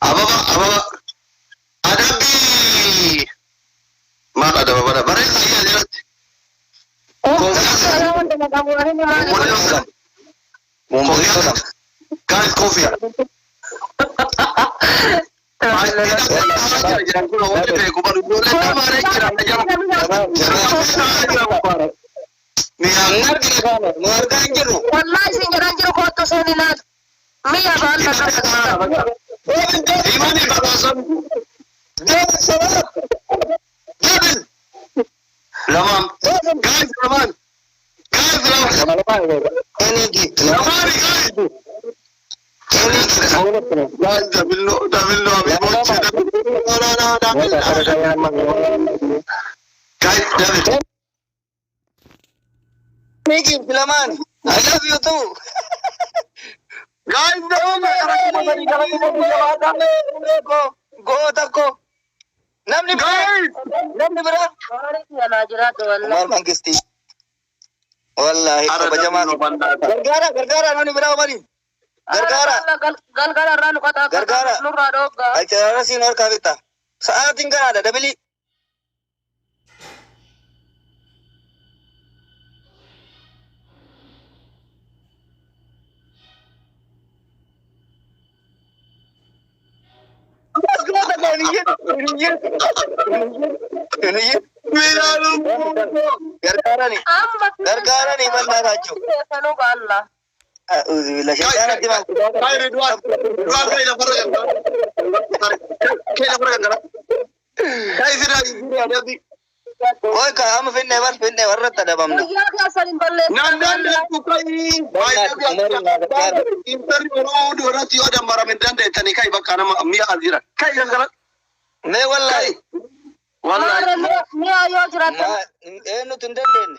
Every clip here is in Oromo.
Ababa, ababa. Adabbii maal adaba bara bareessa ayyaa jalatti. Guys, coffee. Nu argaa hin jirru. Wallahi isin jedhan jiru, kottu seeni laal. Mi'a ba'an bakka. Imani badhaasan. Deemin shabaab. Deemin. Lamaan. Guys, lamaan. Guys, lamaan. Any gift. Lamaan, guys. Guys, dabillo, dabillo, abiboochi. No, no, no, double. Guys, double. Any gift lamaan. I love you too. Guys, double. Goota ko. Namni biraa. Guys. Namni biraa. Yanaa jiraatu wallahi. Umar Mangisti. Wallahi kabajamaa. Gargaara, gargaara, namni biraa Umari. Gargaara. Galgala irraa nu qaxaa. Gargaara. Nurraa dhooggaa. Alchaara siin harkaa fitta. Sa'aatiin ganaadha dabilii. Goota koo hin iyyin, hin iyyin, hin iyyin. Gargaarani. Amma Gargaarani bal'aa. Sanuu baalla. A'uuzu billah. Shaytaanatti maal? Guys, Ridwan. Ridwan, kai lafarra gangara. Kai lafarra gangara. Kai sirraa jijjiiree adabbi. Oi ka amma finne bar finne warratti adabamna. Guyyaa keessan hin balleessin. Nan dandeettu kai. Intarri yeroo duratti yoo dammarame hin dandeettanii kai bakka nama mi'a as jira. Kai gangara. Mee wallahi. Wallahi. Mi'a yoo jiraatan. Eenyutu hin dandeenye?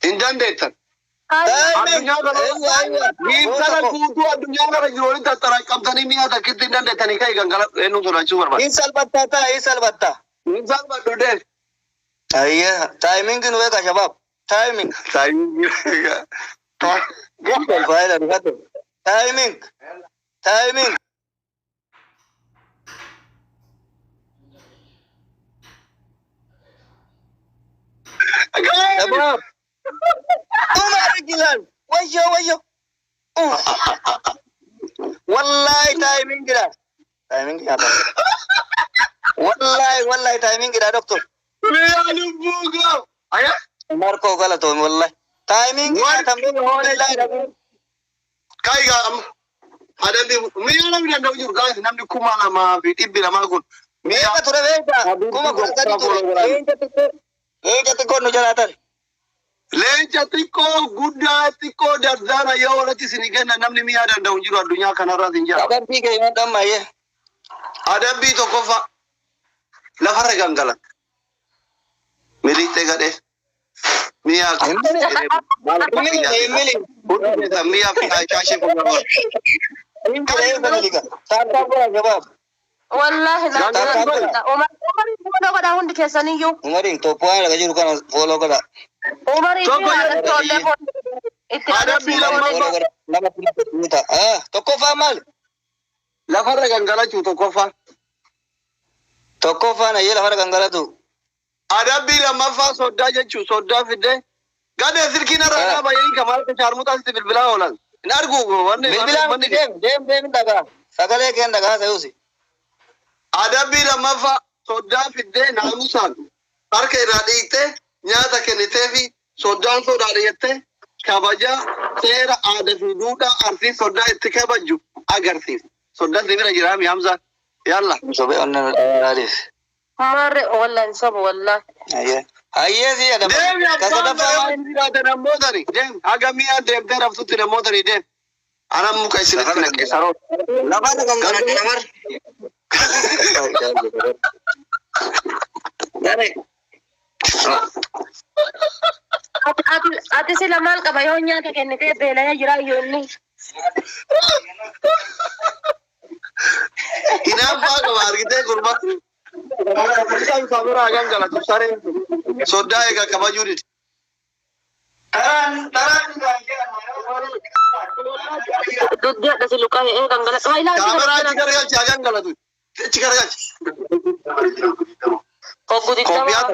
Hin dandeettan. Addunyaa kana miintala guutuu addunyaa kana jiru walitti xaxxaraqqabtanii mi'a takkitti hin dandeettanii kai gangara eenyu sodaachuu barbaada. Hin salphattaa ta'a, hin salphattaa. Hin salphadhu deem. Ayye, timing nu beeka shabaab. Timing. Faayida dhufate. Timing. Timing. Shabaab. Umar Gilan. Wayyo, wayyo. Wallahi timing gida. Timing gida. Wallahi, wallahi timing gida, doctor. Mi'a lubbuu gaafa. Aya. Umar koo galatoom wallahi. Timing gida tambe wallahi. Kai gaa amma. Adabbi mi'a namni danda'u jiru guys, namni 2,200 kun. Mi'a Meeqa ture beektaa? 13,000 ture. Leenca xiqqoo. Leenca xiqqoo nu jalaa tare. Leenca xiqqoo, guddaa, xiqqoo dardaara yoo walitti isinii kenna, namni mi'a danda'u hin jiru addunyaa kanarraas hin jira. Adabbii keenya dhammayyee. Adabbii tokkoffaa, lafarra gangala. Miliixee gadhee. Mi'a Hin mili. Mi'a fi shaashee kun. Tap tap godha shabaab. Wallahi laa jiraatu. Umar follow godhaa hundi keessaniyyuu. Umariin tokko waan laga jiru kana follow godha. Umarii fi Tokko haadha tollee itti Adabbii lammaffaa. Follow godha. Nama 1000 ta'a. Tokkoffaan maali? Lafarra gangalachuu tokkoffaa. Tokkoffaan ayyee lafarra gangalatu. Adabbii lammaffaa, soddaa jechuun soddaa fiddee. Gadee silkiin irra dhaaba yee kamaal shaarmuxaa sitti bilbilaa oolan. Hin argu wanni Bilbilaan wanni deem deem deem, dhagaa. Sagalee keen dhagaa sayuusi. Adabbii lammaffaa, soddaa fiddee naamusaan harka irraa dhiqxee nyaata kennitee fi soddaan sodaadha jettee kabaja seera aadaa fi duudhaa Arsii soddaa itti kabaju agarsiisa. Soddaan si bira jira mi Hamza? Yalla. Sobee onnee dhaadhiif. Marre wallahi hin sobu wallahi. Ayyee. Ayyee si jedhama. Deemi Ka abbaan sadaffaa baree jiraate namootani. Deemi haga mi'a deemtee raftutti namootani deemi. Anaan muka isinitti naqe saroo. Lafarra gangaladhe namar. Gare. Ati sila maal qaba yoo nyaata kennitee beela'ee jira iyyuu inni. Hinaaffaa qaba argitee gurbaa. Isaan sabiraa gangalatu sareen soddaa egaa kabajuu dide. Taraan taraan. Duddi hadha si luqaa ee gangaladhu. Waa ilaalchi Kaameraa achi gara garagalchi haa gangalatu. Achi garagalchi. Hogguu 20. Koofiyyaa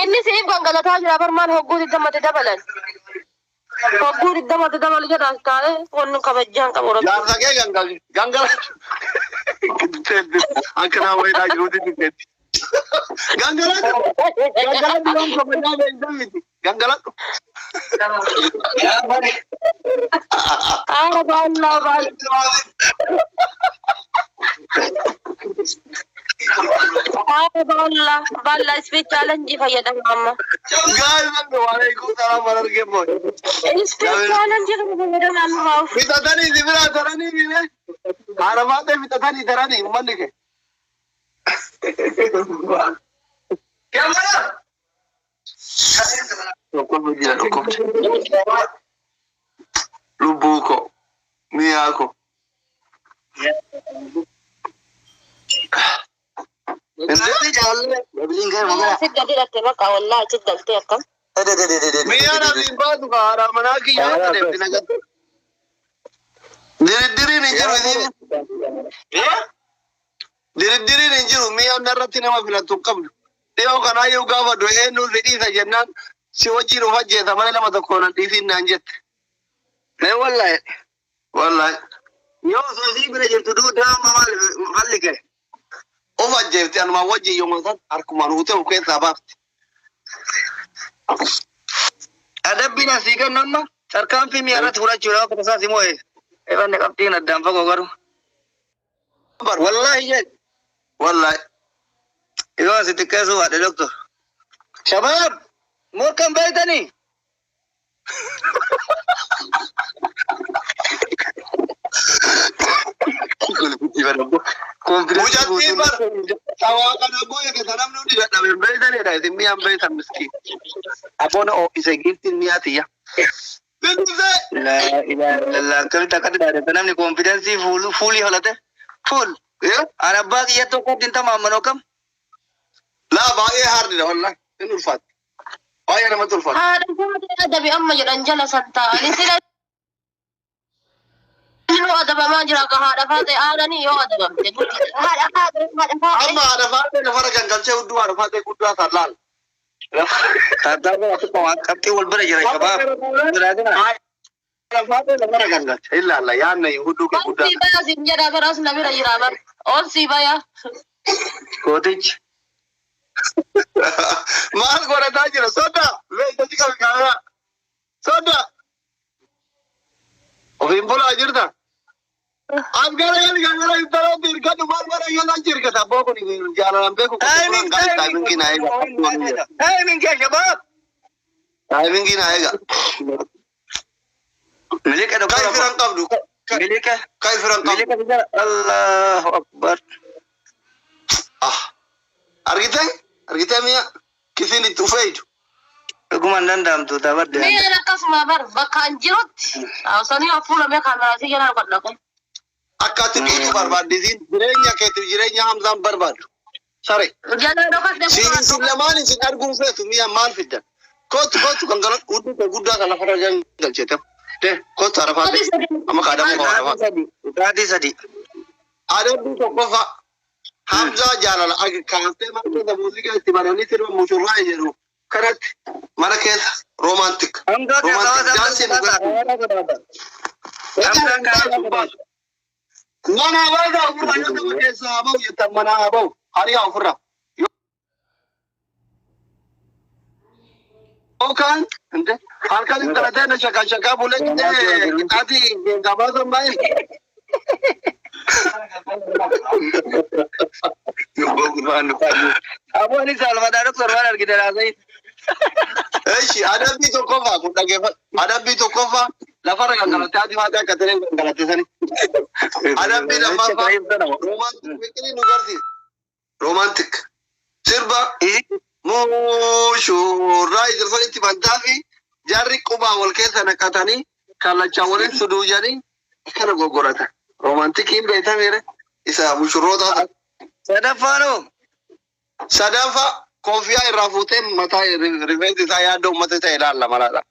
Inni siif gangalataa jira bar maal hogguu 20tti dabalan. Hogguu 20tti dabalu jedha as taa'ee wanni kabajjaan qabu rabbi. Jaarsa kee gangalchi. Gangalatu. Akka naa wayiidhaa jiruutti dhufeetti. Gangalatu. Gangalatu waan kabajaa beektan miti. Gangaladhu. Aara baallaa baal. Aara baallaa baallaa speed challenge fayyadama amma. Guys, waalaikum salaam warahmatullahi wabarakatuh. Speed challenge kana fayyadama amma baa'uuf. Fixatanii si biraa taranii bine. Haarafaatee fixatanii taranii uummanni kee. Dhukkubni jira dhukkubni. Lubbuu koo mi'aa koo. Indeeti jaalle. Dabiliin kee magala. Si gadi dhatte bakka wallaahi achi galtee akkam. Mi'aan asiin baatu ka haadha manaa kiyyaa akka deemti nagatti. Diriddiriin hin jiru isiin. Diriddiriin hin jiru mi'aan narratti nama filattu hin qabdu. Dhiyoo kanaayyuu gaafa du'e eenyuun si dhiisa jennaan si wajjin of ajjeesa malee nama tokko nan dhiisiin naan jette. Mee wallaahi. Wallaahi. Yoo osoo isii bira jirtu duudaa amma maal falli kee? Of ajjeefti anumaan wajjin yooma san harkumaan huutee of keessaa baafti. Adabbiin asii kennu amma tarkaanfii mi'a irratti fudhachuudha akka tasaa si moo'e. Ebanne qabxiin addaan fagoo garuu. Bar Wallaahi jedhe. Wallaahi. Yoo asi xiqqeessuu baadhe doktor. Shabaab morkan beektanii? Mucattiin bar sawaa kana bu'e keessa namni hundi dadhabe hin beektanidha. Isin mi'aan beektan miskiin. Aboona oo'ise giiftiin mi'aa tiyya. Bilisee! Laa ilaaha illallah akkamitti akkatti dhaadata namni confidence fuulii holate fuul an abbaa kiyya tokkotti hin tamaammanoo kam Laa baay'ee haardidha wallahi. Hin ulfaatti. Baay'ee namatti ulfaata. Haadha isaati adabi amma jedhan jala san taa'anii sila inni adabamaa jira akka haadha faate aananii yoo adabamte haadha faate haadha faate. Amma haadha faatee lafarra gangalchee hudduu haadha faatee guddaa san laal. Tattaafii ati qabxii wal bira jira shabaab. Haadha faatee lafarra gangalcha. Ilaalla yaadna hudduu kee Ol guddaa. sii baya siin jedha baras na bira jira bar. Ol sii baya. Gootichi. Maal godhataa jira? Soda! Mee ija qabi kaameraa. Soda! Ofiin bulaa jirta? As gara gali kaameraa intalatti hirkadhu maal bara yoo achi hirkata abboo kun jaalalaan beeku. Timing timing. Timing naa eega. Timing yaa shabaab. Timing naa eega. Miliqa Kai doktora. firan qabdu. Miliqa. Kai firan qabdu. Miliqa Allahu akbar. Ah. Argitee? Argitee mi'a? Kisiin itti ufeetu. Dhugumaan danda'amtu taphadde. Mi'a akkasuma bar bakka an jirutti osoo fuula mee kaameraa si jalaa godha kun. Akka ati duutu barbaadde isiin jireenya keetiif jireenya Hamzaan barbaadu. Sare. Jalaa dhokadhe. Siin isin lamaan isin arguun feetu mi'a maal fiddan? Kootu kootu kan gara hudduu kee guddaa kan lafarra galcheete. De kootu arafaate. Amma kaadamuu qaba arafaate. Dhugaatii sadi. Adabbii tokkoffaa. Hamzaa jaalala kaaftee mana keessa muuziqaa itti bananii sirba mushurraa jedhu kanatti mana keessa romantic. Hamzaa Romantic dancing. Mana baasaa ofirraa yoo nama keessaa haa bahu jettan mana haa bahu. Hariyaa ofirraa. Yookaan halkan intalatee na shaka shakaa bulee ati gabaasan baay'ee. Aboon isa alfaadhaa doktor waan argite laasayi. Eshi adabbii tokkoffaa kun dhaggeeffadhu. Adabbii tokkoffaa lafarra gangalattee haati faatee akka tireen gangalatte sani. Adabbii lammaffaa romantic fiqirii nu garsiisa. Romantic. Sirba mushurraa itti bantaa fi jarri qubaa wal keessa naqatanii kallachaa waliin suduujanii akkana goggoratan. Romanticiin beekameere isa mushurroota. Sadaffaanoo. Sadaffaa koofiyaa irraa fuutee mataa rifeensi isaa yaaddoo uummata isaa ilaalla malaadha.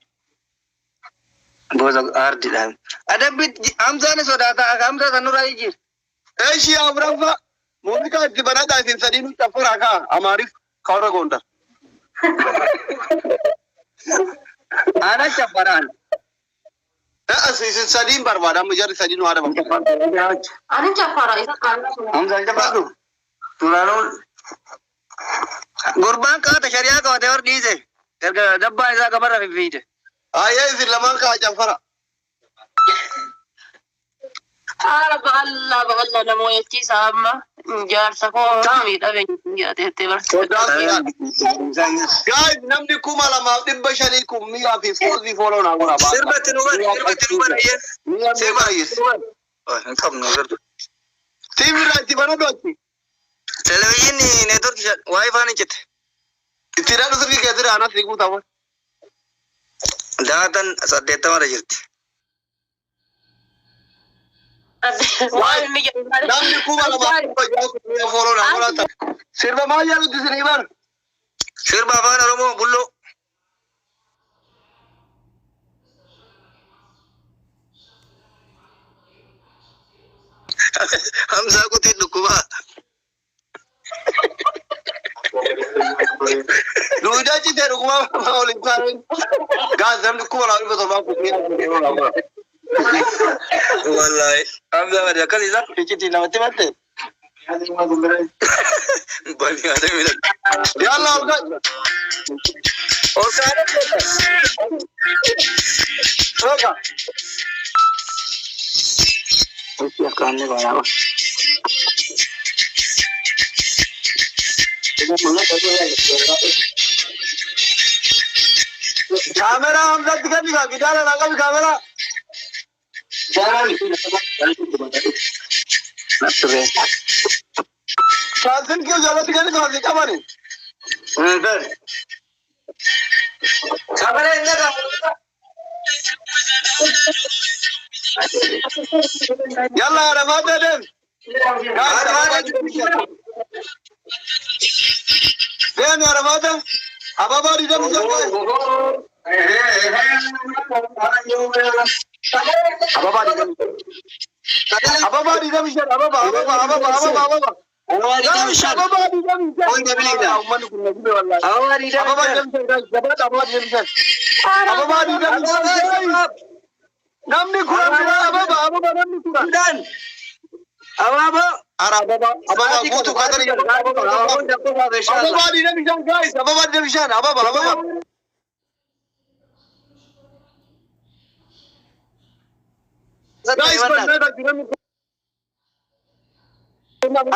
Booza aardiidhaan. Adabbi Hamzaan sodaata Hamzaa san nurraa jijjiir. Eeshi afuraffaa muuziqaa itti banadhaa isin sadiinuu caffaraa kaa Amaariif kawarra Gondar. Ana caffaraan. Isin sadiin barbaada amma jarri sadiinuu haadha barbaada. Ani chaffara isa kaanaa. Hamzaan caffaru. Duraanuu gurbaan qaata shari'aa qabate hor dhiise. Erga dabbaan isaa gabarra fiffiite. Ayyee isin lamaan kaa caffara. Haala ba'allaa ba'allaa nama wayachiisa amma jaarsa koo miidhame jedhateettee Soddaan barsiifte. sodaadha. Guys, namni 2500 kun mi'aa fi foozii fooloo naa godha. Sirba itti nu bari, sirba itti nu bari. Mi'a Sirba. mi'a. Hin qabnu sirba. TV irraa itti banadhu achi. Televezyiinii neetworkii waayifaan hin citte. Itti hidhadhu sirrii keessa anas ni guutama. Daatan 80rra jirti. Waan inni jedhu. Namni 2600 kun mi'a fooloo naa godha. Sirba maal jedhutti isinii bar? Sirba afaan Oromoo bulloo. Hamzaa kutiin dhukkubaa. Duudaa citee dhuguma waliin kaa'an. Guys, namni 2700 kun mi'a fooloo naa godha. Wallaahi. Hamzaa badi akkas isa. Iccitii namatti matte. Bani adeemi. Yalla ol ka'i. Ol kaa'ee. Roga. Akkaanni baay'ee. Kaameraa Hamzatti kenni kaa gidaara naa qabi kaameraa. Kaan silkii jalatti kenni kaa si qabani. Kaameraa hin dhagaa. Yalla Arafaat deem. Guys, Arafaat deemi Arafaat. Ababaa 25 guys. Ababaa 25. Ababaa 25 ababaa ababaa ababaa ababaa ababaa. Guys, ababaa 25. Uummanni kun na gube wallahi. Ababaa 25 guys, jabaadha ababaa 25. Ababaa 25 guys. Namni 10 biraa ababaa ababaa namni 10. 10. Abaaboo. Ara ababaa ababaa guutuu kaatanii ababaa ababaa. Ababaa 25 guys, ababaa 25 ababaa ababaa. Guys, bannaa namni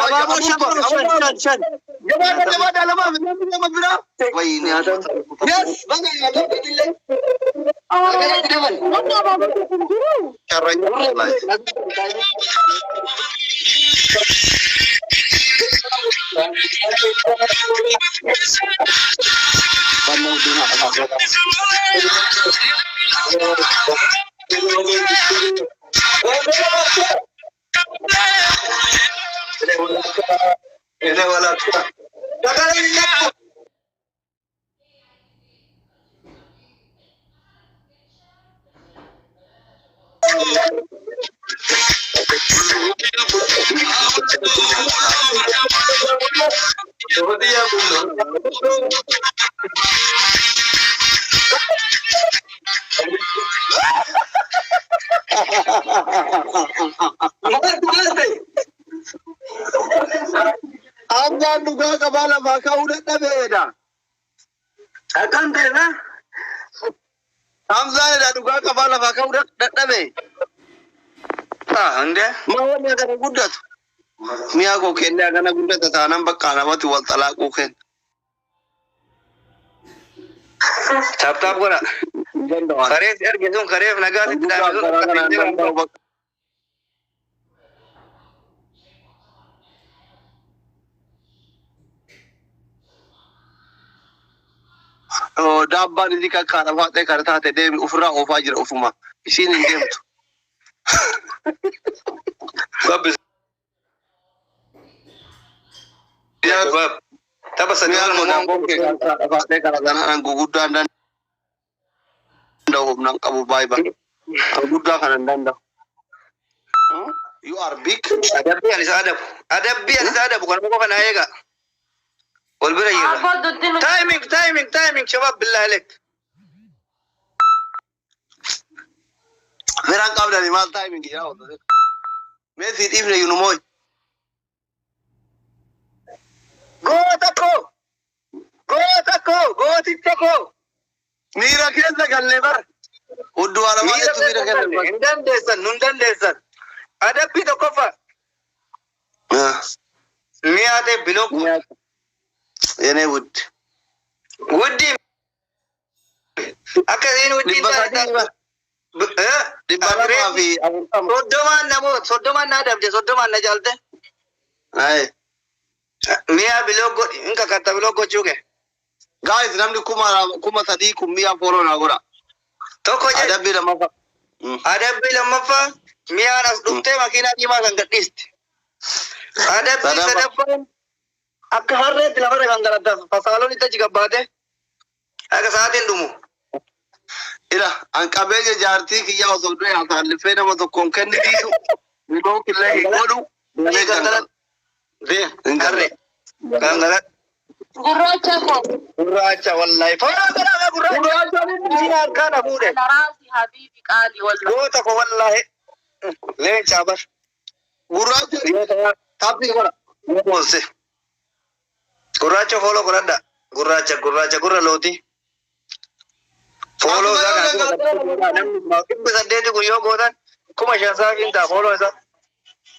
Abaaboo shan shan shan shan. Jabaadha jabaadha lamaaf namni lama biraa. Wayini. Yes, baga nyaata illee. Namni abaaboo kun jiru. Carranya wallahi. Hamzaan dhugaa qabaa lafaa ka'uu dadhabeedha. Akkam ta'e na? Hamzaan dhugaa qabaa lafaa ka'uu dadhabe. Ah, hundee. Ma wanni akkana guddatu. Mi'a koo kennee akkana guddata taanaan bakka namatti wal xalaaquu kenna. Tap tap godha. Danda'u. Kareef erge sun kareef nagaa sitti dhaame sun akka hin jiran. Daabbaan isii kakkaadha faaxee kana taate deemi ofirraa oofaa jira ofuma. Isiin hin deemtu. Babbi. Tapha sadii Mi'a koo daabboon kee kakkaadha faaxee kana tanaan guguddaan danda'u humnaan qabu baay'ee. Guddaa kana hin danda'u. You are big. Adabbii ani isa adabu. Adabbii ani isa adabu kanuma qofa naa eega. Wal bira jirra. Abbaa duddi nu. Timing, timing, timing, shabaab billahi alek. Biraan qabdani maal timing jira wanta. Mee si dhiifne yunu mooyi. Goota koo! Goota koo! Gooticha koo! Miira keessa gallee bara. Hudduu alamaa jettu miira keessa galle. Hin dandeessan, nun dandeessan. Adabbii tokkoffaa. Mi'a ta'e block. የኔ ውድ Wuddii akka isiin wuddii dhibba sadii 240. 30n namoota 30n na adabde 30n na jaalte. Aye. Mi'a block godhi hin kakatta block gochuu kee. Guys, namni 3000 kun mi'a follow naa godha. Tokko jedhe. Adabbii lammaffaa. Adabbii lammaffaa mi'aan as dhuftee makiinaa diimaa kan gadhiisti. Adabbii Sadaffaa. sadaffaan akka harreetti lafarra gangalatta fasaaloon itti achi gabbaate akka sa'aatiin dhumu. Ila an qabeenya jaartii kiyyaa osoo du'e asaalliffee nama tokkoon kennitiisu midhoo killee hin godhu. Mee gangala. Deem Hin harree gangaladhu. Gurraacha koo. Gurraacha wallahi. Fooloo godhaa gurraacha. Diina harkaa na fuudhe. Laraasi habiibi qaali walla. Goota ko wallahi. Leencaa bar. Gurraacha taphii godha. Boonse. Gurraacha follow godhadha. Gurraacha gurraacha gurra looti. Follow isaa kana namni 800 kun yoo gootan 5000 saafiin ta'a follow isaa.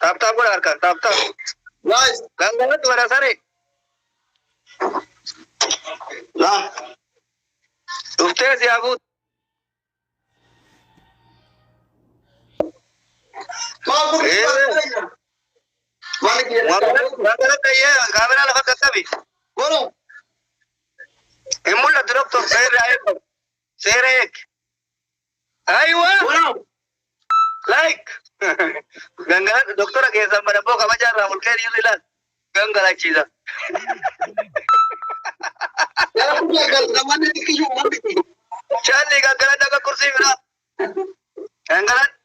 Tap tap godha harkaan tap tap. Guys, Gangalatti wada saree. laa. Dhuftee si haa fuutu. Maal gurri maal Gangalatti ayyee kaameraa lafa qaqqabi. godhu. Hin mul'atu doktor seera eegu. Seera eegi. Aywa. Like. Gangalatti doktora keessan badabboo kabajaa irraa ol ka'ee dhiirri ilaal. Gangalachiisa. Namoonni xiqqishu manni Chaalli gangalatti akka kursii biraa. Gangalatti.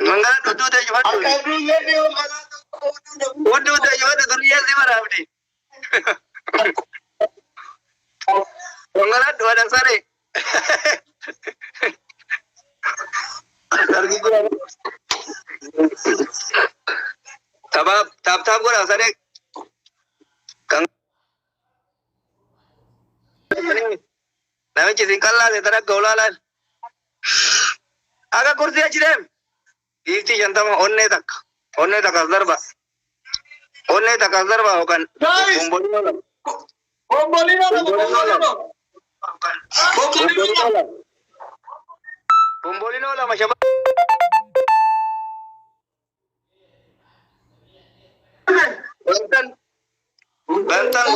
Gangalatti hudduu ta'e cufadhu. Akka duyyee dhiyoo manaa tokko hudduu Hudduu ta'e cufadhu duriyyee si maraafdi. Gangalatti wada saree. Dargi jira. Tabaab tap tap godhaa saree. Kan namichi isin qallaase tan akka olaalaan. Akka kursii achi deem. Giiftii 50 onnee takka. Onnee takka as darba. Onnee takka as darba yookaan. Guys! Bombolino lama. Bombolino lama, bombolino. Bombolino lama. Bombolino lama shaba. Bantan. Bantan.